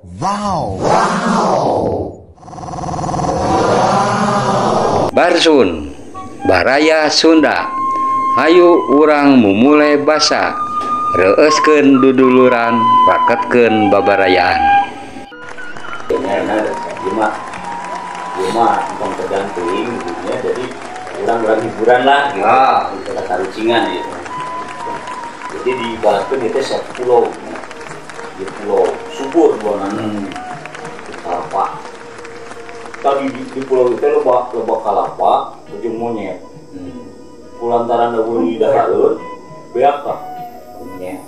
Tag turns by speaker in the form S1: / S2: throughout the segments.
S1: Wow. Wow.
S2: Barsun, Baraya Sunda. Hayu urang mumule basa, reueuskeun duduluran, raketkeun babarayaan.
S3: Cuma entong tergantung gitu, jadi urang-urang hiburan lah gitu. Kita tarucingan gitu. Jadi diibaratkan itu satu pulau, di pulau subur buangan kalapa. Tadi di pulau itu loba kalapa, ujung monyet. Kulantaran dahulu di dahareun, beak ka. Monyet.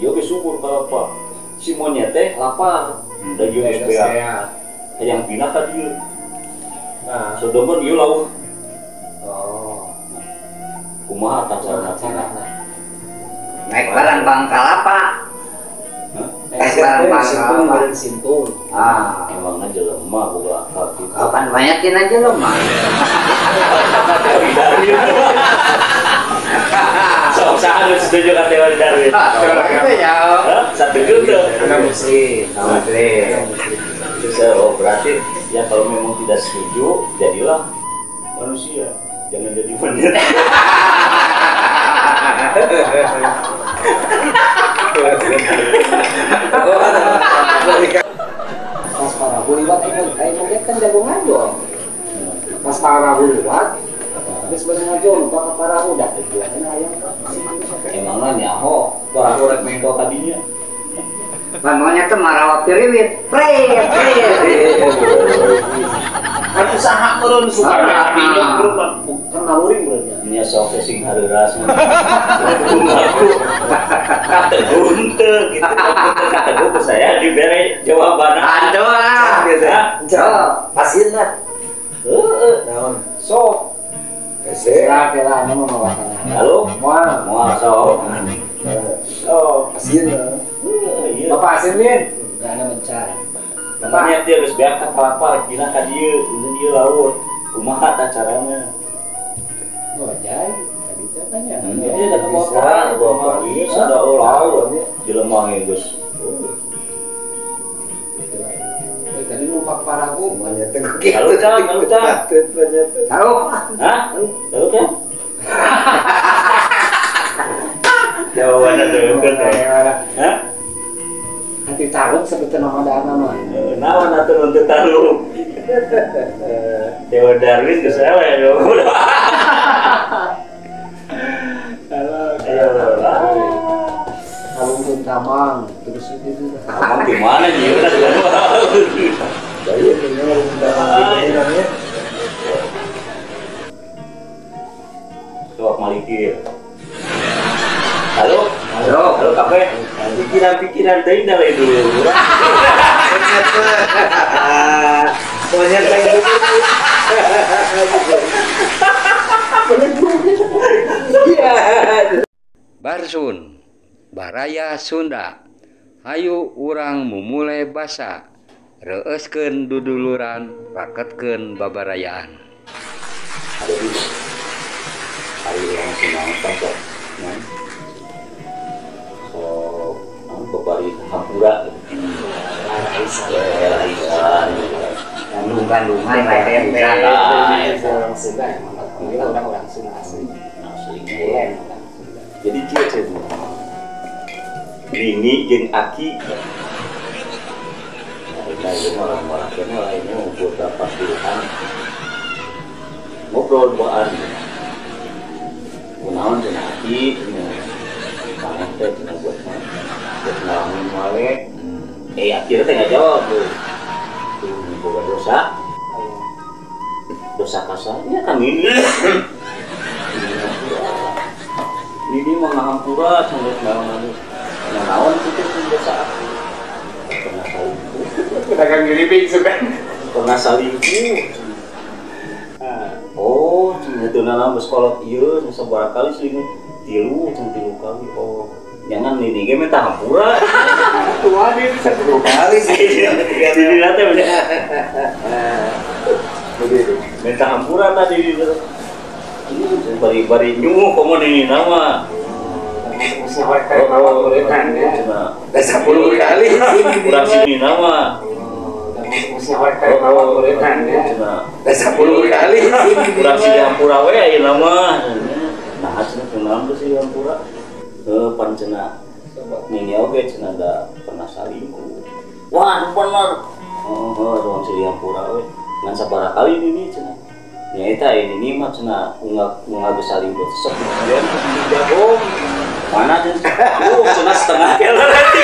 S3: Ieu ge subur kalapa. Si monyet teh lapar, da ieu geus beak. Hayang pindah ka dieu. Nah, sedengkeun ieu laut.
S4: Oh.
S3: Kumaha tah carana?
S2: Naik barang bang kalapa. Naik barang bang kalapa.
S4: Sintung.
S2: Ah,
S3: emangna jelema boga akal kitu.
S2: Kapan banyakin aja jelema.
S3: Sok saha nu setuju ka teori Darwin?
S2: Itu ya.
S3: Satuju teu?
S4: Anak muslim.
S2: Muslim.
S3: Oh, berarti ya kalau memang tidak setuju, jadilah manusia, jangan jadi monyet.
S4: Pas parahu liwat, monyet kan jago ngajol. Pas parahu liwat, terus bener ngajol, lupa ke parahu, dah tujuannya ayam.
S3: Emangnya nyaho, parahu rek mengko tadinya.
S2: Monyet tuh marawat piriwit, prit, prit.
S3: Kan usaha turun suka hatinya turun
S4: kan nalurin berarti.
S3: Nya sok sing hareuras. Aku kateguh teu gitu. Kateguh ku saya dibere jawaban.
S2: Aduh lah.
S3: Hah?
S4: Pasin lah.
S3: Heeh.
S4: Naon?
S3: Sok.
S4: Kira kira anu mah mawakan.
S3: Halo?
S4: Moal.
S3: Moal sok. Sok.
S4: Pasin lah. Bapak asin Min? Enggak ada mencari.
S3: Makanya dia geus beak ka kalapa rek pindah ka dieu, ini dieu laut. Kumaha tah carana?
S4: Oh, jai, tadi teh tanya.
S3: Iya, da ka bawa bisa da laut. Jelema ge geus.
S4: Tadi numpak parahu.
S1: Monyet teh
S3: kitu. Halu can.
S2: Tahu?
S3: Hah? Tahu kan? Jawabanna deukeut. Hah?
S4: Nanti tarung seperti nama dana mah.
S3: Naon atuh untuk tarung. Dewa Darwin geus ewe yo. Ayo lah.
S4: Kalung tamang terus itu.
S3: Tamang di mana nyieun
S1: Jadi ini kalung tamang di mana?
S3: Sok malikir. Halo? Halo, halo kabeh. Pikiran-pikiran teuing da lain dulu.
S1: Monyet teh.
S2: Barsun, Baraya Sunda. Hayu urang mumule basa, reueuskeun duduluran, raketkeun babarayaan.
S3: Jadi hari yang senang sok. Sok babari hampura gitu.
S2: Kandung-kandungan
S4: orang Sunda emang orang Sunda asli.
S3: Asli. Jadi kieu cenah. Nini jeung Aki. Nah, ieu orang-orang kene lainnya ngumpul berapa puluhan. Ngobrol duaan. Kunaon cenah Aki cenah. Maneh teh cenah buat ngalamin wae. Akhirnya teh nggak jawab tuh. Boga dosa. Dosa kasarnya kan ini. Ini mah ngahampura sampai naon naon kitu dosa aku. Pernah salingkuh.
S4: Pedagang ngiriping suka.
S3: Pernah salingkuh. Oh, cenah teu nanaon geus kolot ieu sabaraha kali selingkuh? Tilu, cenah tilu kali. Oh, jangan nini ge minta hampura.
S4: Tua dia bisa
S1: 10 kali sih.
S3: Jadi nanti minta hampura tadi. Bari-bari nyuh komo nini nama. Cenah
S2: 10 kali.
S3: Kurang sini nama. Cenah
S2: 10 kali.
S3: Kurang sini hampura we ayeuna mah. Nah, cenah kunaon teh sih hampura? Heuh pan cenah nini oge cenah da pernah salingkuh. Wah, bener. Oh, ruang sih hampura we. Ngan sabaraha kali nini cenah. Nya eta ini mah cenah unga geus salingkuh sok kemudian jagung. Mana cenah? Cenah setengah keler eta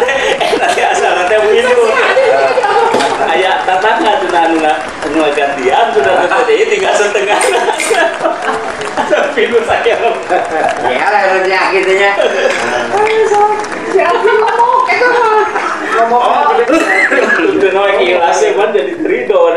S3: teh asalna teh begitu. Aya tatangga cenah anu gantian sudah teh tinggal setengah. Tapi nu saya.
S2: Ya lah kerja gitu nya.
S4: Si Abi ngomong eta mah. Ngomong.
S3: Itu no ikhlasnya kan jadi ridho.